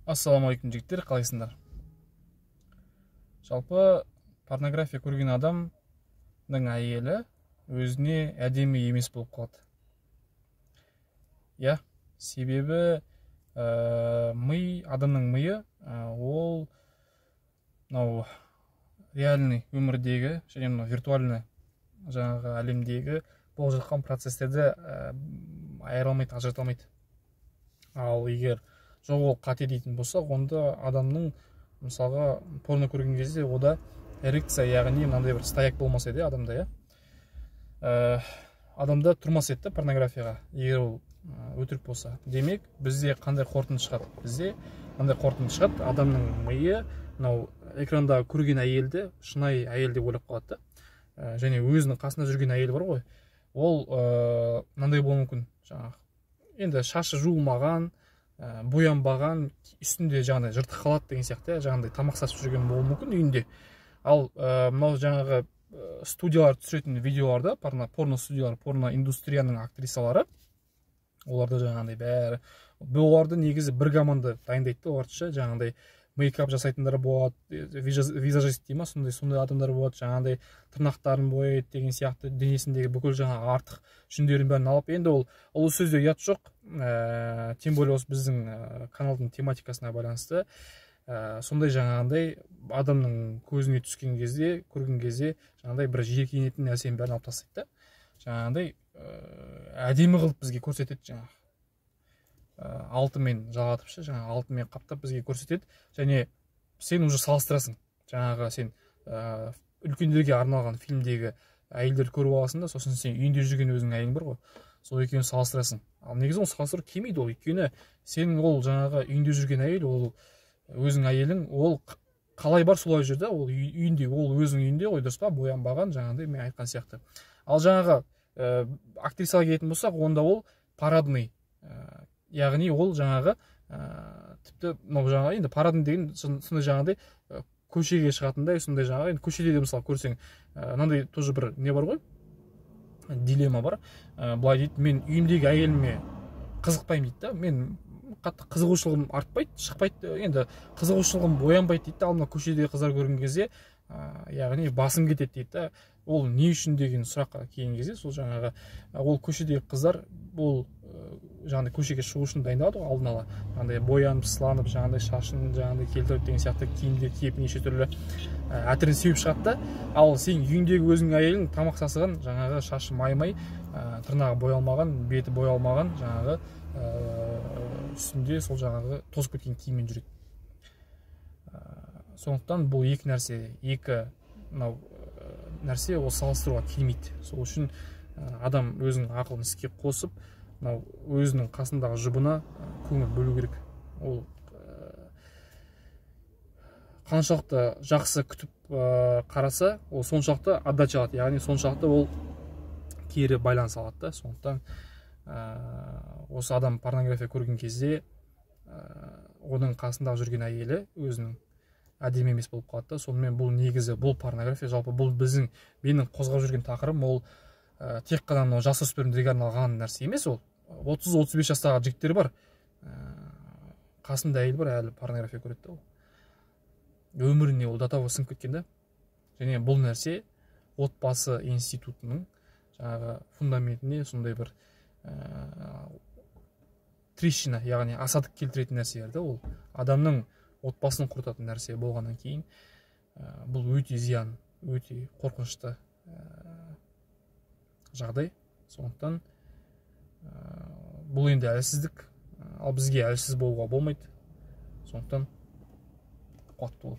Ассалаумағалейкум, жігіттер, қалайсыңдар? Жалпы, порнография көрген адамның әйелі өзіне әдемі емес болып қалады, иә. Себебі ми, адамның миы, ол мынау реальный өмірдегі және мынау виртуальный жаңағы әлемдегі болып жатқан процестерді айыра алмайды, ажырата алмайды. Ал егер жоқ, ол қате дейтін болсақ, онда адамның, мысалға, порно көрген кезде онда эрекция, яғни мынандай бір стояк болмас еді адамда, иә. Адамда тұрмас еді да порнографияға, егер ол өтірік болса. Демек, бізде қандай қорытынды шығады? Бізде қандай қорытынды шығады? Адамның миы мынау экранда көрген әйелді шынайы әйел деп ойлап қалады да. Және өзінің қасында жүрген әйел бар ғой, ол мынандай болуы мүмкін: жаңағы енді шашы жуылмаған, боянбаған, үстінде жаңағыдай жыртық халат деген сияқты, жаңағыдай тамақ сасып жүрген болуы мүмкін үйінде. Ал мынау жаңағы студиялар түсіретін видеоларда, порно студиялар, порно индустрияның актрисалары, оларда жаңағыдай бәрі, оларды негізі бір команда дайындайды да оларды ше. Жаңағыдай мейкап жасайтындар болады, визажист дей ма, сондай адамдар болады, жаңағыдай тырнақтарын бояйды деген сияқты, денесіндегі бүкіл жаңағы артық жүндерін бәрін алып. Енді ол ұлы сөзде ұят жоқ, тем более осы біздің каналдың тематикасына байланысты. Сондай жаңағындай адамның көзіне түскен кезде, көрген кезде жаңағыдай бір жиіркенетін нәрсенің бәрін алып тастайды да, жаңағындай әдемі қылып бізге көрсетеді, жаңағы алтынмен жалатып ше, жаңағы алтынмен қаптап бізге көрсетеді. Және сен уже салыстырасың. Жаңағы сен үлкендерге арналған фильмдегі әйелдерді көріп аласың да, сосын сен үйінде жүрген өзіңнің әйелің бар ғой, сол екеуін салыстырасың. Ал негізі оны салыстыру келмейді ол, өйткені сенің ол жаңағы үйінде жүрген әйел, ол өзіңнің әйелің, ол қалай бар, солай жүр да. Ол үйінде, ол өзінің үйінде ғой, дұрыс па? Боянбаған, жаңағыдай мен айтқан сияқты. Ал жаңағы актрисаға келетін болсақ, онда ол парадный, яғни ол жаңағы тіпті мынау жаңағы енді парадный деген сондай жаңағыдай көшеге шығатындай, сондай жаңағы енді көшеде де, мысалы, көрсең, мынандай тоже бір не бар ғой, дилемма бар. Былай дейді: «Мен үйімдегі әйеліме қызықпаймын», — дейді да. «Мен қатты қызығушылығым артпайды, шықпайды, енді қызығушылығым оянбайды», — дейді да. «Ал мына көшедегі қыздар көрген кезде, яғни басым кетеді», — дейді да. Ол не үшін деген сұраққа келген кезде, сол жаңағы ол көшедегі қыздар, ол жаңағыдай көшеге шығу үшін дайындалады ғой алдын ала, жаңағыдай боянып сыланып, жаңағыдай шашын жаңағыдай келтіріп деген сияқты, киімдер киіп, неше түрлі әтірін сеуіп шығады да. Ал сен үйіңдегі өзіңнің әйелің тамақ сасыған, жаңағы шашы май май, тырнағы боялмаған, беті боялмаған, жаңағы үстінде сол жаңағы тозып кеткен киіммен жүреді. Сондықтан бұл екі нәрсе, екі мынау нәрсе, ол салыстыруға келмейді. Сол үшін адам өзінің ақылын іске қосып, мынау өзінің қасындағы жұбына көңіл бөлу керек. Ол қаншалықты жақсы күтіп қараса, ол соншалықты отдача алады, яғни соншалықты ол кері байланыс алады да. Сондықтан осы адам порнография көрген кезде оның қасында жүрген әйелі өзінің әдемі емес болып қалады да. Сонымен, бұл негізі, бұл порнография, жалпы бұл біздің, менің қозғап жүрген тақырыбым, ол тек қана мынау жасөспірімдерге арналған нәрсе емес. Ол 30-35 жастағы жігіттер бар, қасында әйел бар, әлі порнография көреді да. Ол өміріне ол до того сіңіп кеткен да. Және бұл нәрсе отбасы институтының жаңағы фундаментіне сондай бір трещина, яғни осадок келтіретін нәрселер да. Ол адамның отбасын құртатын нәрсе болғаннан кейін, бұл өте зиян, өте қорқынышты жағдай. Сондықтан бұл енді әлсіздік, ал бізге әлсіз болуға болмайды. Сондықтан қуатты бол.